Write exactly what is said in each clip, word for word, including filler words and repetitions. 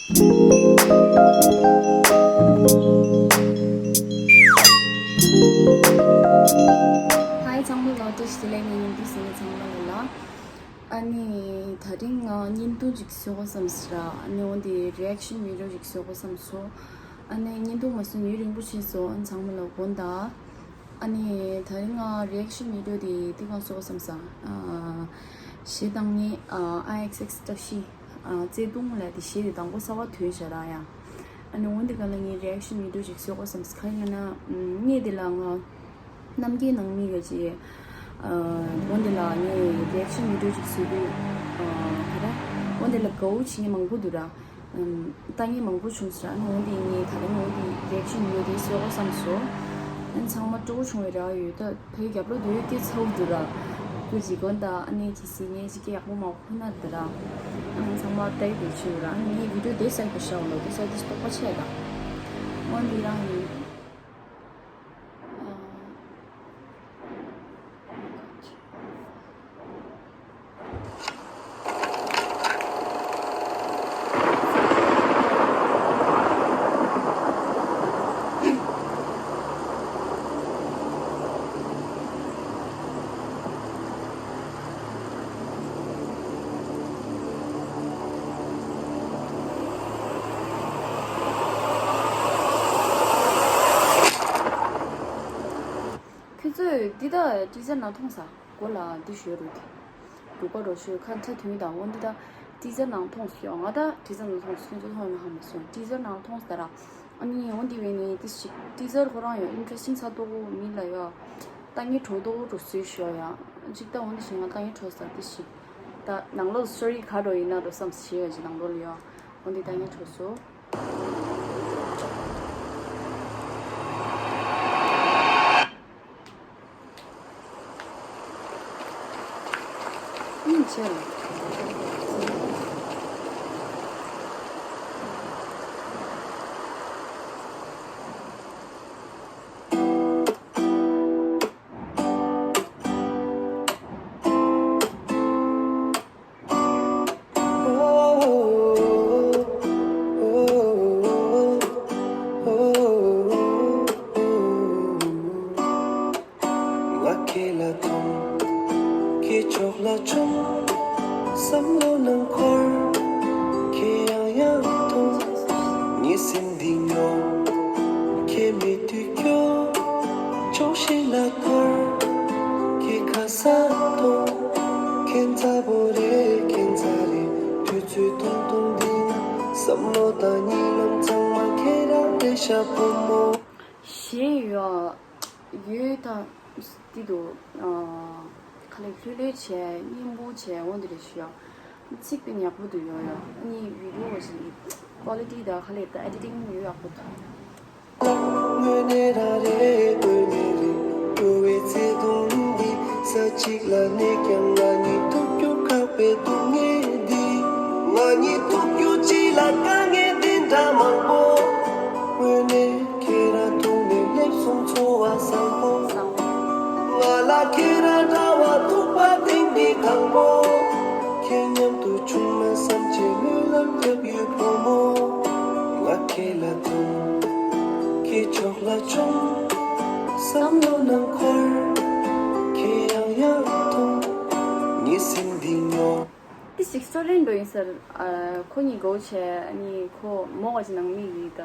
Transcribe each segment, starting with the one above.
ཚང་མ་ལ་བཀྲ་ཤིས་བདེ་ལེགས། ངའི་ཉིན་དུས་ཟིན་ནས་ཚང་མ་ལ་ལ། ཨ་ནི་ད་རིང་ང་བརྙན་ཐུང་ཅིག་བཟོ་དགོས་བསམ་སོང་ར། ཨ་ནི་འོན་ཏེ་རི་ཨེག་ཤན་བི་ཌི་ཡོ་ཅིག་བཟོ་དགོས་བསམ་སོང་། ཨ་ནི་བརྙན་ཐུང་མ་བཟོས་ཡུན་རིང་པོ་ཕྱིན་སོང་། ཨ་ནི་ཚང་མ་ལ་དགོངས་དག། ཨ་ནི་ད་རིང་ང་རི་ཨེག་ཤན་བི་ཌི་ཡོ་དེ་དེ་གང་བཟོ་དགོས་བསམ་སོང་། ཨ་གཞས་བཏང་ནི་ཨ་ཨའི་ཨེགས་ཨེགས་བཀྲ་ཤིས་ཨ་བརྩེ་དུང་ལ་དེ་གཞས་དེ་དང་པོ་གསར་པ་ཐོན་བཞག་ར་ཡ། ཨ་ནི་འོན་ཏེ་ག་ལ་ངས་རི་ཨེག་ཤན་བི་ཌི་ཡོ་ཅིག་བཟོ་དགོས་བསམ་སོང་། ག་རེ་ཡིན་ན་ཨ་ནི་དེ་ལ་ང་། རྣམ་རྒྱལ་ནང་མི་ག་ཅི། འོན་ཏེ་ལ་ངས་རི་ཨེག་ཤན་བི་ཌི་ཡོ་ཅིག་བཟོས་དུས། ག་རེ། འོན་ཏེ་ལ་དགའ་བོ་བྱེད་མཁན་མང་པོ་འདུག་ར། ལྟ་མཁན་མང་པོ་བྱུང་སོང་ར། འོན་ཏེ་ངས་ད་རིང་འོན་ཏེ་རི་ཨེག་ཤན་བི་ཌི་ཡོ་དེ་བཟོ་དགོས་བསམ་སོང་། ཨ་ནི་ཚང་མ་སྤྲོ་བོ་བྱུང་བའི་ར་ཡོད་ད། ཕའི་རྒྱབ་ལོགས་དུ་སྐད་ཚ་བོ་འདུག་ར། ཁོ་ཅིག་གོ་ད་ཨ་ནི་གི་སི་ངས་ཅིག་སྐད་ཡག་པོ་མ་ཁོ་ན་འདུག་ར། ཨ་ནི་ཚང་མ་ལྟ་ཡི་དེ་བྱོས་ར། ཨ་ནི་ངས་བི་ཌི་ཡོ་དེ་སའི་དུ་ཤའོ་ལོ་དེ་སའི་དུ་སྟོག་པ་ཆེ་ད། འོན་ཏེ་རང་ཡིན། ཁྱོད་ཚོས་འདི་དག་ཊི་ཛར་ནང་མཐོང་ས། མགོ་ལ་འདི་ཞོལ་རུ་དེ། འབྲུག་པ་རོ་ཞོལ་ཁ་ཁྲ་དུང་དང་འོ་འདི་དག་ཊི་ཛར་ནང་མཐོང་སོང་། ང་ད་ཊི་ཛར་ནང་མཐོང་སོང་། ཁྱོད་ཚོ་མཐོང་ཡོང་ཧ་མ་སོང་། ཊི་ཛར་ནང་མཐོང་ས་ར། ཨ་ནི་འོ་འདི་བས་ནི་དེ་ཞིག་ཊི་ཛར་ཁོ་རང་ཡང་ཨིན་ཊ་རེ་སི་ཊིང་ཚ་ཏོག་མི་ལ་ཡ། ལྟ་ངན་གྲོགས་ཏོག་འགྲོ་སྲོལ་ཞོ་ཡ། ཅིག་ད་འོ་འདི་ཞིག་ང་ལྟ་ངན་གྲོགས་ས་དེ་ཞིག་ད་ནང་ལོགས་སི་ཊོ་རི་ག་འགྲོ་ཡིན་ན་འགྲོ་བསམ་ཞེས་ཡ་ཅིག་ནང་ལོགས་ལ་ཡ། འོ་འདི་ལྟ་ངན་གྲོགས་སོ། ང་ཁྱེད་ལ་མཐོང་། ཁྱེད་ཕྱོགས་ལ་མཆོང་། བསམ་བློ་ནང་འཁོར། ཁྱེད་ཡང་ཡང་མཐོང་། ངའི་སེམས་འདི་སྨྱོ། ཁྱེད་མེད་དུས་སྐྱོ། ཕྱོགས་ཤིག་ལ་འཁོར། ཁྱེད་ཁ་ས་མཐོང་། ཁྱེད་མཛའ་བོ་རེད། ཁྱེད་མཛའ་རེད། དུས་ཚོད་ཐུང་ཐུང་འདི་ན། བསམ་བློ་དང་གཉིད་ལམ་ཚང་མ་ཁྱེད་རང་རེད་ཤག་བུ་མོ། གཞས་ཡོད་ཡོད་ད། འདི་འདུག་ཁ་ལེགས་ལྷོད་ལྷོད་བྱས། སྙན་པོ་བྱས། འོ་འདི་རེད་ཤག་ཚིག་དཔེ་ཡག་པོ་འདུག་ཡོད་ཡ། ཨ་ནི་བི་ཌི་ཡོ་བ་ཞིག་ཀོ་ལི་ཊི་དང་ཁ་ལེགས་ད་ཨེ་ཌི་ཊིང་ཡོད་ཡག་པོ་འདུག་དངོས་གནས་རང་རེད། དངོས་གནས་རེད། འགྲོ་བའི་བརྩེ་དུང་འདི། ས་གཅིག་ལ་གནས་ཀྱང་ང་གཉིས་ཐུག་རྒྱུ་ཁག་པའི་སྡུག་བསྔལ་འདི། ང་གཉིས་ཐུག་རྒྱུ་གཅིག་ལ་དཀའ་ངལ་འདི་འདྲ་མང་པོ། དངོས་གནས་ཁྱེད་རང་ཐུག་ནས་སླེབས་སོང་། ཚོར་བ་བཟང་པོ། ང་ལ་ཁྱེད་རང་འདྲ་བ་ཐུག་པ་དེང་གི་དང་པོ། ཁྱེད་མཉམ་དུ་བྱུང་ན་བསམ་བྱས་སྨོན་ལམ་བརྒྱབ་ཡོད་བུ་མོ། ང་ཁྱེད་ལ་མཐོང་། ཁྱེད་ཕྱོགས་ལ་མཆོང་། བསམ་བློ་ནང་འཁོར། ཁྱེད་ཡང་ཡང་མཐོང་། ངའི་སེམས་འདི་སྨྱོ། དེ་ཞིག་སི་ཊོ་རི་འགྲོ་ཡིན་ཟེར། ཨ་ཁོ་གཉིས་གོ་བྱས། ཨ་ནི་ཁོ་མོ་ག་ཅི་ནང་མི་ཡིན་ད།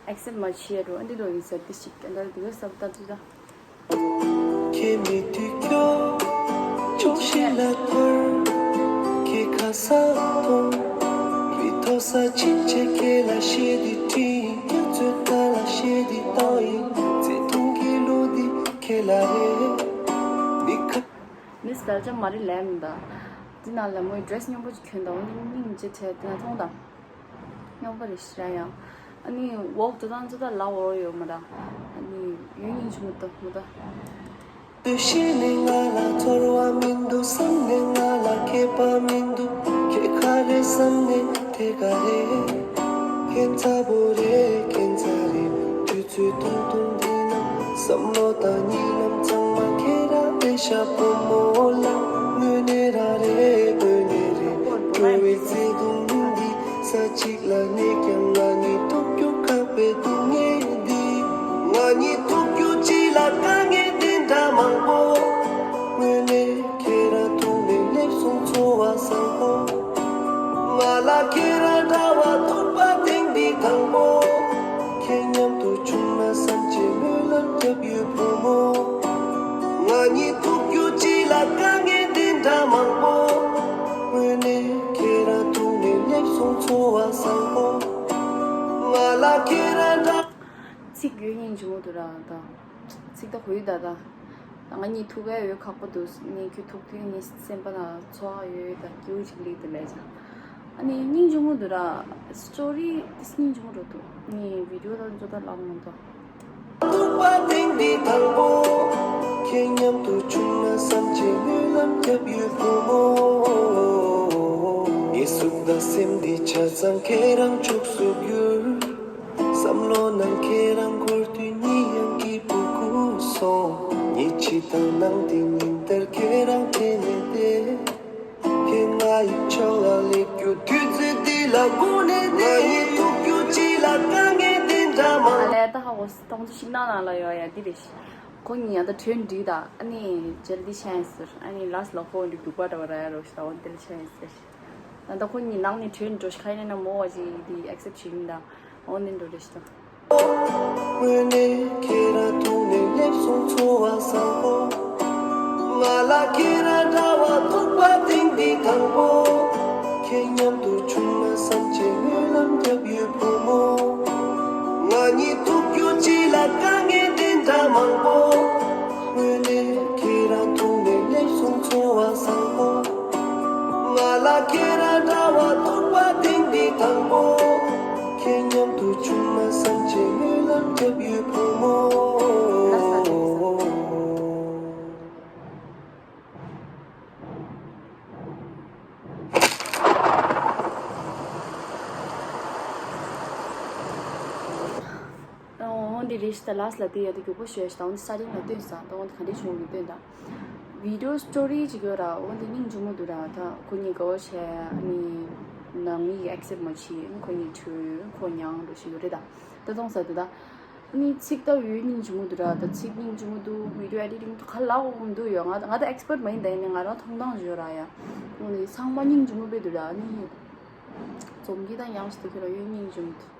ཨེག་སེབ་མ་བྱས་འགྲོ། ཨ་འདི་འགྲོ་ཡིན་ཟེར། དེ་ཞིག་ཨ་འདྲ་དེ་ག་ས་བཏབ་ཅི་ད། ཁྱེད་མེད་དུས་སྐྱོ། ཕྱོགས་ཤིག་ལ་འཁོར། ཁྱེད་ཁ་ས་མཐོང་། རི་མཐོ་ས་ཕྱིན་ཆད་ཁྱེད་ལ་གཞས་འདི་བྲིས་ཡིན། ཁྱེད་ཚོའི་ཁ་ལ་གཞས་འདི་བཏང་ཡིན། བརྩེ་དུང་གི་གླུ་འདི་ཁྱེད་ལ་རེད། མི་ཁ། མིས་སྦེལ་ཇམ་མ་རི་ལེམ་ད། འདི་ནང་ལ་མོའི་ཌི་རེ་སི་སྙན་པོ་ཅིག་གྱོན་འདུག་འོ་ནི་སྙིང་རྗེ་བྱས། འདི་ན་མཐོང་དང་། སྙོམས་པ་རེ་ཞིག་ར་ཡང་། ཨ་ནི་ཝོག་འགྲོ་སྟངས་ཚོ་ད་ལ་འོར་ཡོད་མ་ད། ཨ་ནི་ཡུན་རིང་བྱུང་མི་འདུག་མ་ད། འདུ་ཤེས་ནི་ང་ལ་ཚོར་བ་མི་འདུག་བསམ་ནས་ང་ལ་ཁྱད་པར་མི་འདུག་ཁྱེད་ག་རེ་བསམ་ནས་དེ་ག་རེ། ཁྱེད་མཛའ་བོ་རེད། ཁྱེད་མཛའ་རེད། དུས་ཚོད་ཐུང་ཐུང་འདི་ན། བསམ་བློ་དང་གཉིད་ལམ་ཚང་མ་ཁྱེད་རང་རེད་ཤག་བུ་མོ་ལགས། དངོས་གནས་རང་རེད། དངོས་གནས་རེད། འགྲོ་བའི་བརྩེ་དུང་འདི། ས་ གཅིག་ལ་གནས་ཀྱང་ང་གཉིས་ཐུག་རྒྱུ་ཁག་པའི་སྡུག་བསྔལ་འདི། ང་གཉིས་ཐུག་རྒྱུ་གཅིག་ལ་དཀའ་ངལ་འདི་འདྲ་མང་པོ། དངོས་གནས་ཁྱེད་རང་ཐུག་ནས་སླེབས་སོང་ཚོར་བ་བཟང་པོ། ང་ལ་ཁྱེད་རང་འདྲ་བ་ཐུག་པ་དེང་འདི་དང་པོ། ཁྱེད་མཉམ་དུ་བྱུང་ན་བསམ་བྱས་སྨོན་ལམ་བརྒྱབ་ཡོད་བུ་མོ། ང་གཉིས་ཐུག་རྒྱུ་གཅིག་ལ་དཀའ་ངལ་འདི་འདྲ་མང་པོ། དངོས་གནས་ཁྱེད་རང་ཐུག་ནས་སླེབས་སོང་ཚོར་བ་བཟང་པོ། ང་ལ་ཁྱེད་རང་འདྲ། ཚིག་ཡོད་སྙིང་རྗེ་མོ་འདུག་ར་ད། ཚིག་ད་ཧུའི་ད་ད། ད་ང་གཉིས་ཐུག་ག་ཡོད་ཁག་པོ་འདུག་ངས་ཁྱོད་ཐུག་དུས་ངའི་སེམས་པ་ན་ཚོར་བ་ཡོད་ད་སྐྱིད་པོ་ཅིག་སླེབས་འདུག་ལས་ཀྱང་། ཨ་ནི་སྙིང་རྗེ་མོ་འདུག་ར། སི་ཊོ་རི་དེ་སྙིང་རྗེ་མོ་འགྲོ་འདུག་ངས་བི་ཌི་ཡོ་ད་འཇོག་ད་ལབ་མ་འདུག་ཐུག་པ་དེང་འདི་དང་པོ། ཁྱེད་མཉམ་དུ་བྱུང་ན་བསམ་བྱས་སྨོན་ལམ་བརྒྱབ་ཡོད་བུ་མོ། ངའི་གཟུགས་དང་སེམས་འདི་ཆ་ཚང་ཁྱེད་རང་ཕྱོགས་སུ་གྱུར། བསམ་བློ་ནང་ཁྱེད་རང་འཁོར་དུས་གཉིད་ཡང་སྐྱིད་པོ་ཁུག་སོང་། ཉིན་ཕྱེད་དང་ནང་དེ་ཉིན་ལྟར་ཁྱེད་རང་དེ་ནས་བསྡད། ཁྱེད་ང་ཡི་ཆང་ལ་ལེགས་རྒྱུ་དུས་ཚོད་འདི་ལ་སྒུག་ནས་བསྡད། ང་ཡི་ཐུག་རྒྱུ་གཅིག་ལ་དཀའ་ངལ་འདི་འདྲ་མང་། ཨ་ལས་ད་ཧ་གོ་སོང་། ཏོང་ཙེ་ཤིང་ནགས་ནང་ལ་ཡོད་ཡ་འདི་རེད་ཤི། ཁོ་གཉིས་ཡང་ད་གྲོས་འགྲིག་ད། ཨ་ནི་རྗེས་ལ་འདི་ཆགས་ཡིན་ཟེར། ཨ་ནི་ལཱ་སི་ལ་ཁོ་འདི་སྡུག་པ་འདྲ་བ་རག་ཡ་རོ་ཤི་ད། འོ་འདི་ལ་ཆགས་ཡིན་ཟེར་ཤི། ད་ད་ཁོ་གཉིས་ནང་ནས་གྲོས་འགྲོ་ཤི་ཁ་ཡིན་ན་མོ་བ་ཅིག་འདི་ཨེག་སེབ་བྱེད་ཡིན་ད། འོ་འདི་འགྲོ་རེ་ཤི་ད། དངོས་གནས་ཁྱེད་རང་ཐུག་ནས་སླེབས་སོང་ཚོར་བ་བཟང་པོ། ང་ལ་ཁྱེད་རང་འདྲ་བ་ཐུག་པ་དེང་འདི་དང་པོ། ཁྱེད་མཉམ་དུ་བྱུང་ན་བསམ་བྱས་སྨོན་ལམ་བརྒྱབ་ཡོད་བུ་མོ། ང་གཉིས་ཐུག་རྒྱུ་གཅིག་ལ་དཀའ་ངལ་འདི་འདྲ་མང་པོ། དངོས་གནས་ཁྱེད་རང་ཐུག་ནས་སླེབས་སོང་ཚོར་བ་བཟང་པོ། ང་ལ་ཁྱེད་རང་འདྲ་བ་ཐུག་པ་དེང་འདི་དང་པོ། ཁྱེད་མཉམ་དུ་བྱུང་ན་བསམ་བྱས་སྨོན་ལམ་བརྒྱབ་ཡོད་བུ་མོ། འོ་འདི་རེད་ཤི་ད། ལཱ་སི་ལ་དེ་ཡ་དེ་མགྱོགས་པོ་ཞུ་ཡ་ཤི་ད། འོ་འདི་སི་ཊར་ཊིང་ལ་སྟོན་ས་ད། འོ་འདི་ག་འདྲས་བྱུང་གི་སྟོན་ད། བི་ཌི་ཡོ་སི་ཊོ་རི་ཅིག་ཡོད་ར། འོ་འདི་སྙིང་རྗེ་མོ་འདུག་ར། ད་ཁོ་གཉིས་དགའ་བོ་བྱས། ཨ་ནི་ནང་མི་ཡིས་ཨེག་སེབ་མ་བྱེད། ཁོ་གཉིས་བྲོས། ཁོ་མྱངས་འགྲོ་ཞིག་ཡོད་རེད་ད། ད་གཏོང་ས་དེ་ད། ཨ་ནི་ཚིག་ད་ཡོད་སྙིང་རྗེ་མོ་འདུག་ར། ད་ཚིག་སྙིང་རྗེ་མོ་འདུག་བི་ཌི་ཡོ་ཨེ་ཌི་ཊིང་ག་ལ་འོང་འདུག་ཡོད། ང་ང་ད་ཨེག་སི་པར་ཊི་མ་ཡིན་ད། ཡིན་ནའི་ང་རང་མཐོང་སྟངས་ཡོད་ར་ཡ། འོ་ནི་ཚང་མ་སྙིང་རྗེ་མོ་དཔེ་འདུག་ར། ཨ་ནི་འཛོམས་ཀྱི་ད་ཡང་ཞིག་ད་ཁྱོད་ར་ཡོད་སྙིང་རྗེ་མོ་འདུག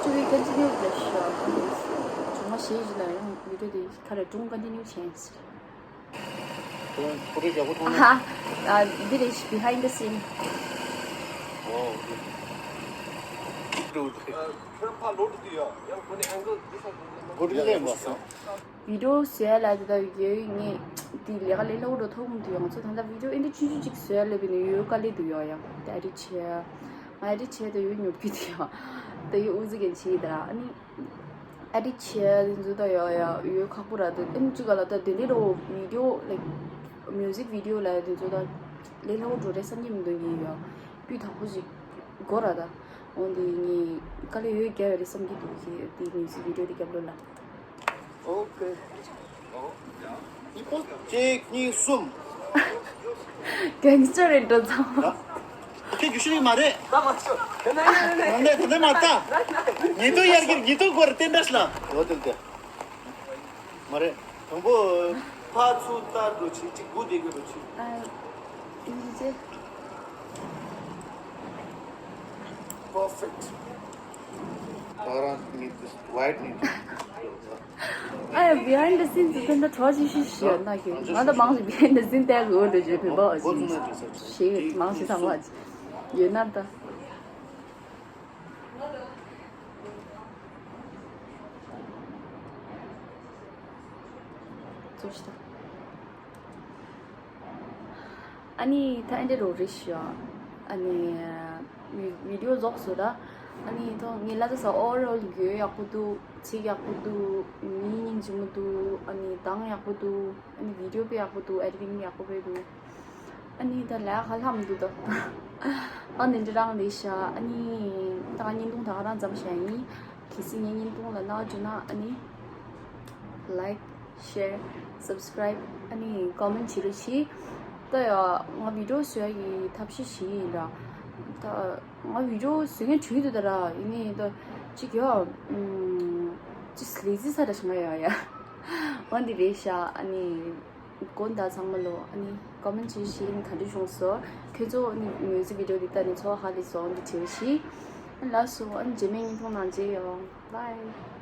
To be continued the show. ཚང་མ་ཞེས་བཞིན་ལ་ཡང་བི་ཌི་ཡོ་དེ་ཁ་རེ་ཀྲུང་ཀོན་ཊི་ནིའུ་བྱས་ཡིན་ཟེར། ཁོ་རེ་ཞག་པོ་མཐོང་ན། ཨ་ཧ། ཨ་འདི་རེད། Behind the scene. ཨོ། ཁྱོད་ཕ་ལོ་དུ་ཡ། ཡང་ཁོ་ནི་ཨེང་གལ་འདི་ས་ཁོ་རེ་ལས་མ་སོང་། བི་ཌི་ཡོ་བཟོ་ཡ་ལ་དེ་ལྟ་བུ་ཡོད་ངེས་དེ་ལས་ཀ་ལས་སླ་བོ་འགྲོ་ཐུབ་མི་འདུག་ཡོང་ཚོ་ད་ལྟ་བི་ཌི་ཡོ་ཨེ་འདྲ་ཆུང་ཆུང་ཅིག་བཟོ་ཡ་ལས་པའི་ནི་ཡོད་དཀའ་ལས་འདུག་ཡོ་ཡང་ད་ཨེ་ཌིཊ་བྱས་ང་ཨེ་ཌིཊ་བྱས་ད་ཡོད་ཉོབ་ཀྱི་འདུག་ཡོ་ད་ཡོད་ཨུ་ཚུགས་རྒྱན་བྱེད་ཡི་ད་ར་ཨ་ནི་ཨེ་ཌིཊ་བྱས་དེ་ཚོ་ད་ཡོ་ཡ་ཡོད་ཁག་པོ་ར་ད་ཨེ་འདྲ་ཅིག་ག་ལ་ད་དེ་འདྲའི་རོ་བི་ཌི་ཡོ་ལའིཀ་མིའུ་ཟིག་བི་ཌི་ཡོ་ལ་དེ་ཚོ་ད་ལས་སླ་བོ་འགྲོ་རེད་བསམ་གྱི་མི་འདུག་ཡིན་ཡོ་སྤུས་དག་པོ་ཞིག་དགོས་ར་ད་འོ་འདི་ངས་དཀའ་ལས་ཡོད་རྒྱ་ཡོད་རེད་བསམ་གྱི་འདུག་ཡི་དེ་མིའུ་ཟིག་བི་ཌི་ཡོ་དེ་རྒྱབ་ལོ་ལ། ཨོ་ཀེ། གཅིག་གཉིས་གསུམ། གེང་སི་ཊར་རེད་འགྲོ་ཚང་མ། ཨོ་ཀེ། རྒྱུ་ཤེས་མ་རེད། ད་མ་ཤོད། དེ་ནས་དེ་ནས་དེ་ནས་མ་ལྟ། ཉེ་དུ་ཡར་གྱི་ཉེ་དུ་སྐོར་བསྟན་འདྲ་ལ། ཨོ་དེ་དེ། མ་རེད། དང་པོ། ཕར་ཚུར་ལྟ་འགྲོ་ཆེ་གཅིག་སྒུག་བསྡད་དགོས་འགྲོ་ཆེ། ཨ། ཡིན་ཅེ། Perfect. ཁོ་རང་ནི་ཝའིཊ་ནི། ཨ་ཡ། Behind the scenes དེ་འདྲ་གྲོགས་ཅིག་ཤི་ཤི་ཡོད་ན་གི་ང་ད་མང་ཞིག་behind the scenes བལྟས་དགོས་འགྲོ་ཅེ་བོད་པ་ཞིག་མང་ཞིག་ཚང་མ་ཡོད་ན་ད། ཙོ་ཤི་ད། ཨ་ནི་ད་ཨེ་འདྲ་རོ་རེ་ཤི་ཡ། ཨ་ནི་བི་ཌི་ཡོ་རྫོགས་སོང་ད། ཨ་ནི་ད་ངའི་ལ་ད་ས་ཨོ་རོལ་ཡོད་ཡག་པོ་འདུག་ཚིག་ཡག་པོ་འདུག་མི་སྙིང་རྗེ་མོ་འདུག་ཨ་ནི་གདངས་ཡག་པོ་འདུག་ཨ་ནི་བི་ཌིའོ་དཔེ་ཡག་པོ་འདུག་ཨེ་ཌི་ཊིང་ཡག་པོ་དཔེ་འདུག་ཨ་ནི་ད་ལས་ཁ་ལྷམ་འདུག་ད། ཨ་ནི་འདི་རང་ལས་ཤ་ཨ་ནི་ད་ང་བརྙན་ཐུང་ད་ག་རང་ཙམ་བྱས་ཡིན། གལ་སྲིད་ངའི་བརྙན་ཐུང་ལ་ན་བརྗོད་ན་ཨ་ནི་like share subscribe ཨ་ནི་comment བྱེད་རོགས་གྱིས། ད་ཡ་ང་བི་ཌིའོ་བཟོ་ཡ་གི་ཐབས་ཤེས་ཤིག་ཡིན་ར། ད་ང་བི་ཌིའོ་བཟོ་མཁན་བྲིས་འདུག་ད་ར་ཡིན་ནི་ད་ཅིག་ཡ་ཅིག་ལེ་ཛི་ས་ར་ཞིག་ང་ཡ་ཡ། འོན་ཏེ་རེད་ཤ་ཨ་ནི། དགོངས་དག་ཚང་མ་ལོ། ཨ་ནི་ཀོ་མེན་བྱེད་ཤིག་ནི་ག་འདྲ་བྱུང་སོང་། ཁྱོད་ཚོ་ནི་མིའུ་ཟིག་བི་ཌིའོ་འདི་ལྟ་ནི་ཚོར་བ་ཧ་ལས་སོང་འདི་བྱེད་ཤིག་ལགས་སོ། ཨ་ནི་རྗེས་མའི་བརྙན་ཐུང་ནང་མཇལ་ཡོང་། Bye།